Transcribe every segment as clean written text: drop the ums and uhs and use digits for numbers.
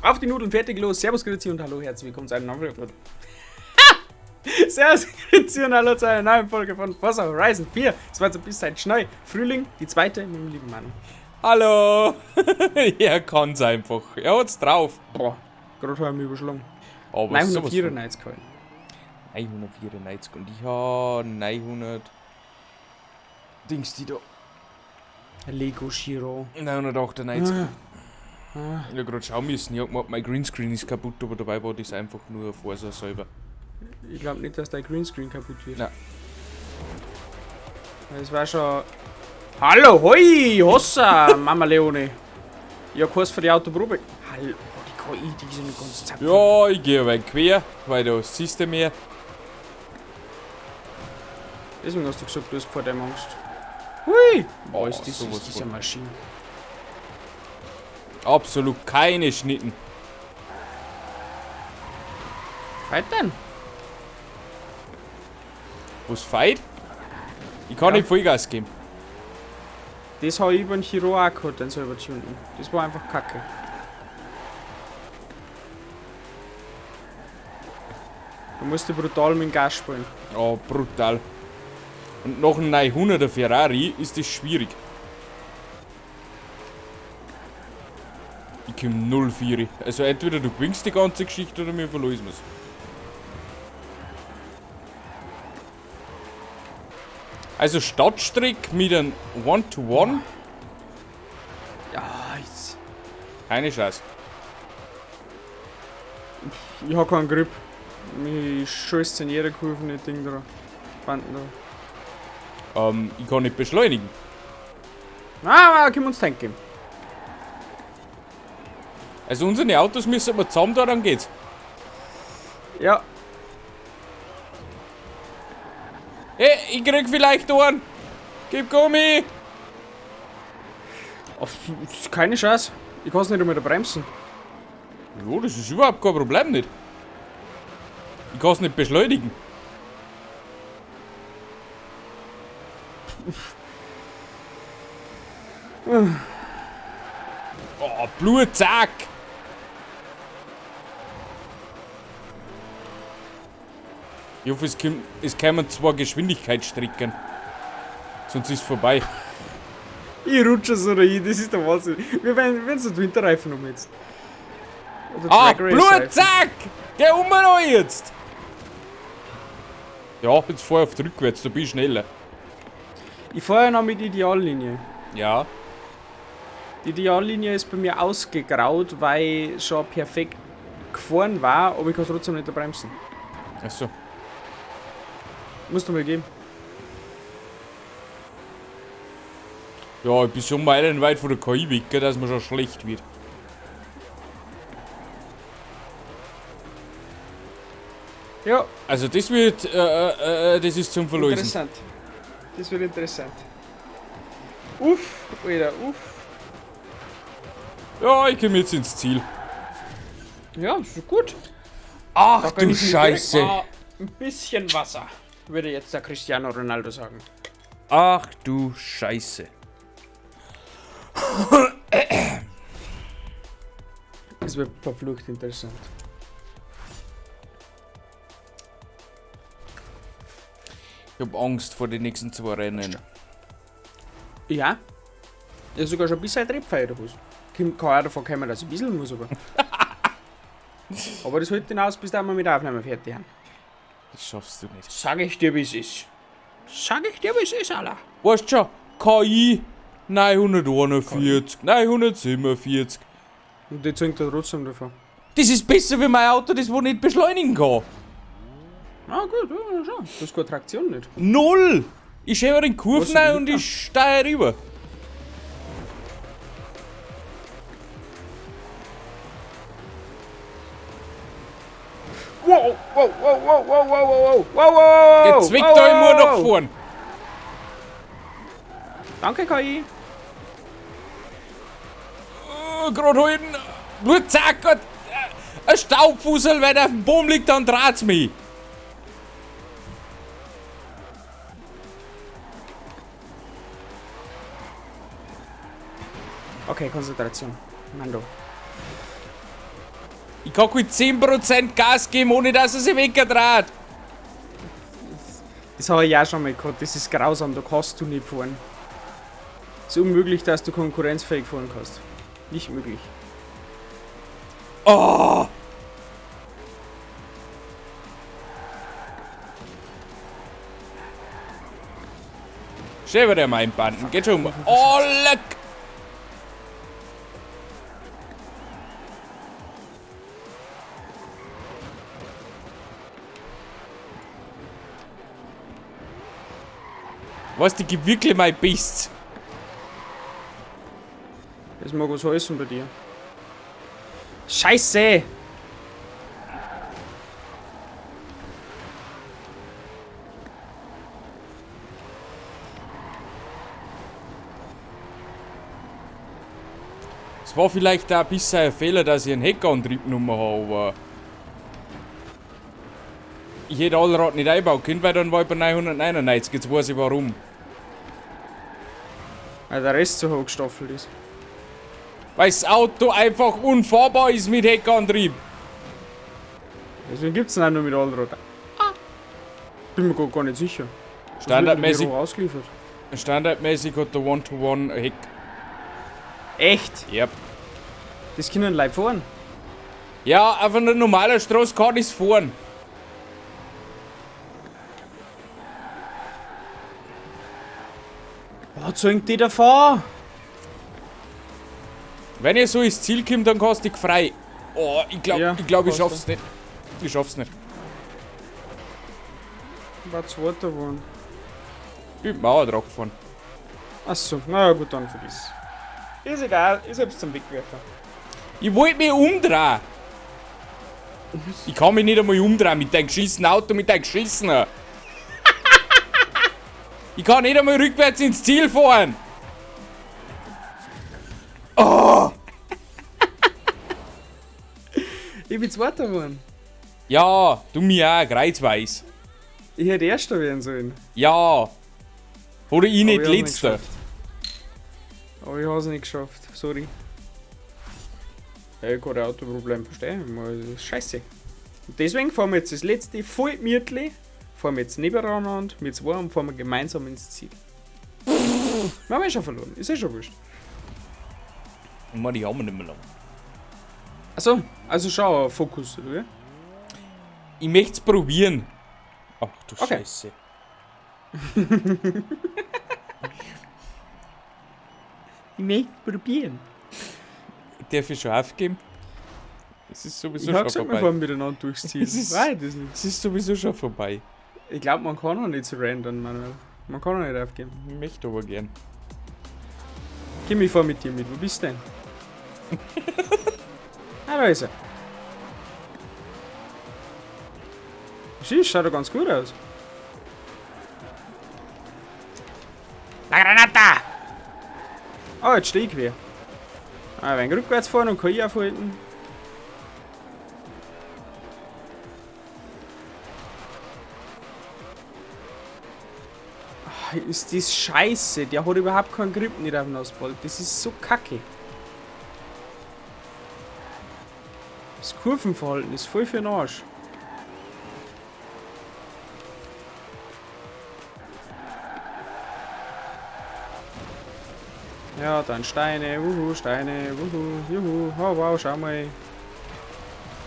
Auf die Nudeln, fertig, los. Servus, Grüezi und hallo, herzlich willkommen zu einer neuen Folge. Servus, Grüezi und hallo zu einer neuen Folge von Forza Horizon 4. Es war jetzt ein bisschen schnell. Frühling, die zweite mit dem lieben Manu. Hallo! Er kann's einfach. Er hat's drauf. Boah, gerade habe ich mich überschlagen. Aber sowas von 994 gehalten. 994 und ich habe 900. Dings die da. Lego Shiro. 998. Ich hab grad schauen müssen. Ich hab gemeint, mein Greenscreen ist kaputt, aber dabei war das einfach nur Forza selber. Ich glaube nicht, dass dein Greenscreen kaputt wird. Nein. Es war schon. Hallo, hoi, Hossa, Mama Leone. Ja, Kurs für die Autoprobe. Hallo, die KI, die sind ganz zapfen. Ja, ich gehe ein wenig quer, weil da siehst du mehr. Deswegen hast du gesagt, du hast vor dem Angst. Hui! Boah, ist Oh, das, sowas ist diese von. Maschine. Absolut keine Schnitten. Feit denn? Was feit? Ich kann Ja. nicht Vollgas geben. Das habe ich über den Chiro auch gehabt, den selber tunen. Das war einfach kacke. Du musst dich brutal mit dem Gas spielen. Oh, brutal. Und noch ein 900er Ferrari ist das schwierig. Ich komm 0,4. Also entweder du gewinnst die ganze Geschichte oder wir verlösen es. Also Stadtstrick mit einem One-to-One, Ja, jetzt. keine Chance. Ich hab keinen Grip. Mich scheißt in jeder Kurve nicht Ding da. Banden da. Ich kann nicht beschleunigen. Ah, können wir uns Tank geben. Also unsere Autos müssen wir zusammen da, dann geht's. Ja, Hey, ich krieg vielleicht einen. Gib Gummi. Auf, keine Chance. Ich kann's nicht einmal da bremsen. Jo, das ist überhaupt kein Problem nicht. Ich kann's nicht beschleunigen. Oh, Blutsack! Ich hoffe, es kommen zwei Geschwindigkeitsstrecken. Sonst ist vorbei. Ich rutsche so rein, das ist der Wahnsinn. Wir werden so die Winterreifen um jetzt. Oder Ah, Drag Race Reifen. Blutsack! Geh um noch jetzt! Ja, jetzt fahr ich auf die rückwärts, da bin ich schneller. Ich fahre ja noch mit Ideallinie. Ja. Die Ideallinie ist bei mir ausgegraut, weil ich schon perfekt gefahren war, aber ich kann trotzdem nicht bremsen. Achso. Musst du mir geben. Ja, ich bin so meilenweit von der KI weg, gell, dass mir schon schlecht wird. Ja, Also das wird, das ist zum Verlösen. interessant. Das wird interessant. Uff, Alter, uff. Ja, ich komme jetzt ins Ziel. Ja, ist gut. Ach Da gönn du ich mir Scheiße. direkt mal ein bisschen Wasser, würde jetzt der Cristiano Ronaldo sagen. Ach du Scheiße. Das wird verflucht interessant. Ich hab Angst vor den nächsten zwei Rennen. Ja. Ich hab sogar schon ein bisschen Triebfeuer oder was. Kann auch davon kommen, dass ich ein bisschen muss, aber. Aber das hält hinaus, bis da wir mit der Aufnahme fertig haben. Das schaffst du nicht. Sag ich dir, wie es ist. Sag ich dir, wie es ist, Alter. Weißt schon, KI 941, 947. Und die zwingt er trotzdem davon. Das ist besser wie mein Auto, das wo nicht beschleunigen kann. Na gut, ja, schon. Du hast keine Traktion nicht. Null! Ich schiebe den Kurven Was, rein und Liter? ich steige rüber. Wow, wow, wow, wow, wow, wow, wow, wow, wow, Jetzt zwickt da immer nach vorn. Danke, KI. Oh, Gerade halten. Nur zack, Gott. Ein Staubfussel, wenn er auf dem Boden liegt, dann draht's mich. Okay, Konzentration. Mando. Ich kann kein 10% Gas geben, ohne dass er sich wegdreht. Das habe ich auch schon mal gehabt. Das ist grausam, da kannst du nicht fahren. Es ist unmöglich, dass du konkurrenzfähig fahren kannst. Nicht möglich. Oh! Schön wieder mein Banden. Geht schon um. Oh, leck! Was, die gibt wirklich mein Biest. Das mag was heißen bei dir. Scheiße! Es war vielleicht auch ein bisschen ein Fehler, dass ich einen Heckantrieb genommen habe, aber ich hätte Allrad nicht einbauen können, weil dann war ich bei 999. Jetzt weiß ich warum. Weil der Rest so hoch gestaffelt ist. Weil das Auto einfach unfahrbar ist mit Heckantrieb. Deswegen gibt es ihn auch nur mit Allrad. Ah. Bin mir gar nicht sicher. Standardmäßig, ausgeliefert. standardmäßig hat der One-to-One Heck. Echt? Yep. Das können Leute fahren. Ja, auf einer normalen Straße kann ich's fahren. Was soll die da fahren? Wenn ich so ins Ziel komme, dann kannst du dich frei. Oh, ich glaube, Ja, ich, glaub, ich passt schaff's nicht. Ich schaff's nicht. War Zweiter geworden. Ich bin Mauer drauf gefahren. Achso, naja gut, dann vergiss. Ist egal, ich selbst zum Wegwerfer. Ich wollte mich umdrehen. Ich kann mich nicht einmal umdrehen mit deinem geschissenen Auto, mit deinem geschissenen. Ich kann nicht einmal rückwärts ins Ziel fahren. Ich bin Zweiter geworden. Ja, du mir auch, kreuzweis. Ich hätte Erster werden sollen. Ja. Oder ich Aber nicht ich hab's nicht letzter. geschafft. Aber ich hab's nicht geschafft, sorry. Ja, ich kann das Autoproblem verstehen. Das ist scheiße. Und deswegen fahren wir jetzt das letzte voll gemütlich, fahren wir jetzt nebeneinander mit zwei und fahren wir gemeinsam ins Ziel. Wir haben eh schon verloren, ist eh schon wurscht. Ich meine, die haben wir nicht mehr lang. Achso, also schau, Fokus, oder wie? Ich möchte es probieren. Ach du Okay. Scheiße. Ich möchte probieren. Darf ich schon aufgeben? Es ist sowieso Ich hab schon gesagt, wir vorbei. fahren miteinander durchs Ziel. Es ist- Nein, das nicht. Es ist sowieso schon vorbei. Ich glaube, man kann noch nicht surrendern, Manuel. Man kann noch nicht aufgeben. Ich möchte aber gern. Komm, ich fahr mit dir mit. Wo bist du denn? Ah, da ist er. Siehst, schaut doch ganz gut aus. La Granata! Oh, jetzt steh ich quer. Ah, ein wenig rückwärts fahren und KI aufhalten. Ah, ist das scheiße. Der hat überhaupt keinen Grip nicht auf dem Asphalt. Das ist so kacke. Das Kurvenverhalten ist voll für den Arsch. Ja, dann Steine, wuhu, Steine, wuhu, juhu, oh wow, schau mal.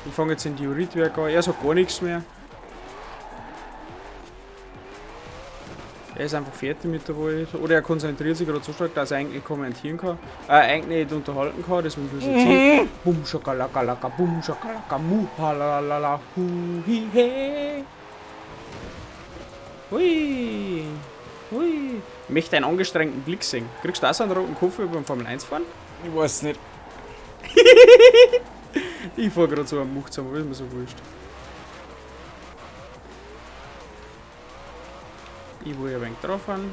Ich fange jetzt in Dioritwerk an. Er sagt gar nichts mehr. Er ist einfach fertig mit der Welt. Oder er konzentriert sich gerade so stark, dass er eigentlich kommentieren kann. Eigentlich nicht unterhalten kann, deswegen muss ich jetzt Bum shakalaka bum shakalaka mu halalala hu hi he. Hui. Hui. Ich möchte einen angestrengten Blick sehen. Kriegst du auch so einen roten Koffer beim Formel 1 fahren? Ich weiß nicht. Ich fahr gerade so am Much zusammen, ist mir so wurscht. Ich will ein wenig drauf fahren.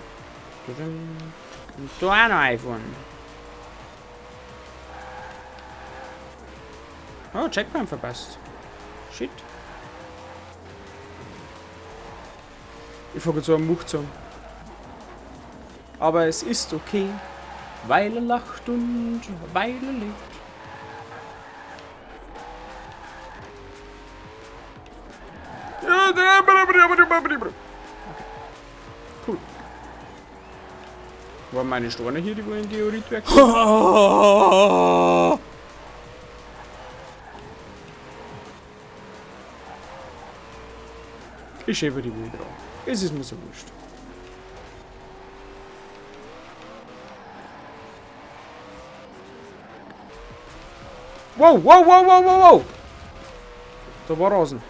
Und da auch noch einfahren. Oh, Checkpoint verpasst. Shit. Ich fahr grad so am Much zusammen. Aber es ist okay, weil er lacht und weil er lebt. Okay. Cool. Waren meine Steine hier, die wo in Dioritwerk sind? Ich schäfe die wieder an. Es ist mir so wurscht. Wow, wow, wow, wow, wow, wow! Da war Rasen.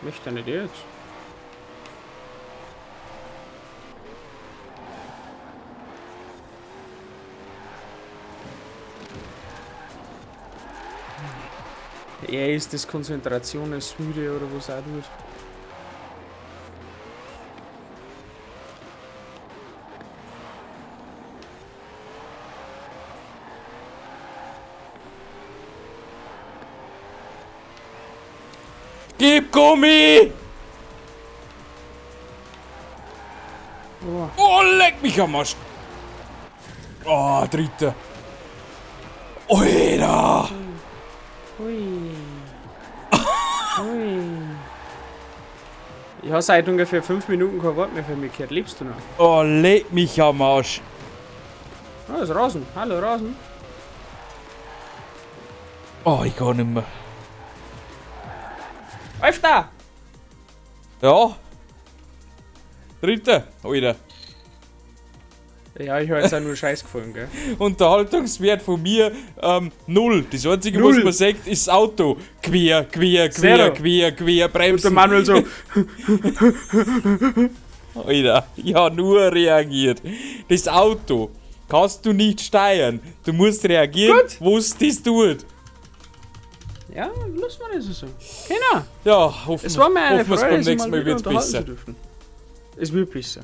Möchte er nicht jetzt. Er ist das Konzentration ist müde oder was auch tut. Gib Gummi! Oh. Oh, leck mich am Arsch! Oh, dritter. Alter! Ui. Ui. Ich habe seit ungefähr 5 Minuten kein Wort mehr für mich gehört. Lebst du noch? Oh, leck mich am Arsch! Ah, ist Rasen. Hallo, Rasen. Oh, ich kann nicht mehr. Alter! Ja. Dritter, Alter. Ja, ich habe jetzt auch nur Scheiß gefunden, gell? Unterhaltungswert von mir 0. Das Einzige, Null. was man sagt, ist das Auto. Quer, quer, quer, Zero. quer, quer, Und der bremsen. Manuel so, Alter, ich hab nur reagiert. Das Auto kannst du nicht steuern. Du musst reagieren, wo's das tut. ja, lass mal das so. Genau. Ja, hoffen, Es war mir eine hoffen wir's Freude, beim Sie nächsten mal Mal wieder wird's unterhalten besser. zu dürfen. Es wird besser.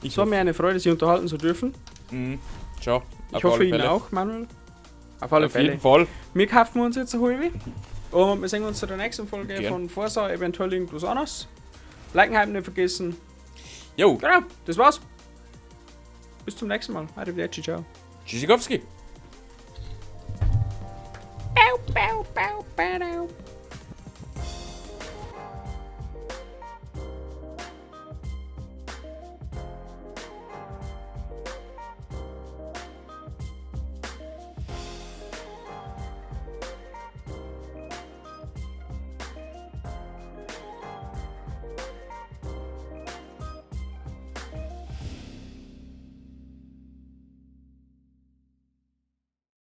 Ich Es war mir eine Freude, Sie unterhalten zu dürfen. Mhm. Ciao. Ich Auf hoffe alle Ihnen Fälle. auch, Manuel. Auf alle Auf Fälle. jeden Fall. Wir kaufen uns jetzt eine halbe. Und wir sehen uns zu der nächsten Folge Gern. von Forza, eventuell irgendwas anderes. Liken, hypen nicht vergessen. Jo, Genau, das war's. Bis zum nächsten Mal. Arrivederci, ciao. Tschüssikowski. Bau, bau, bau, bau, bau.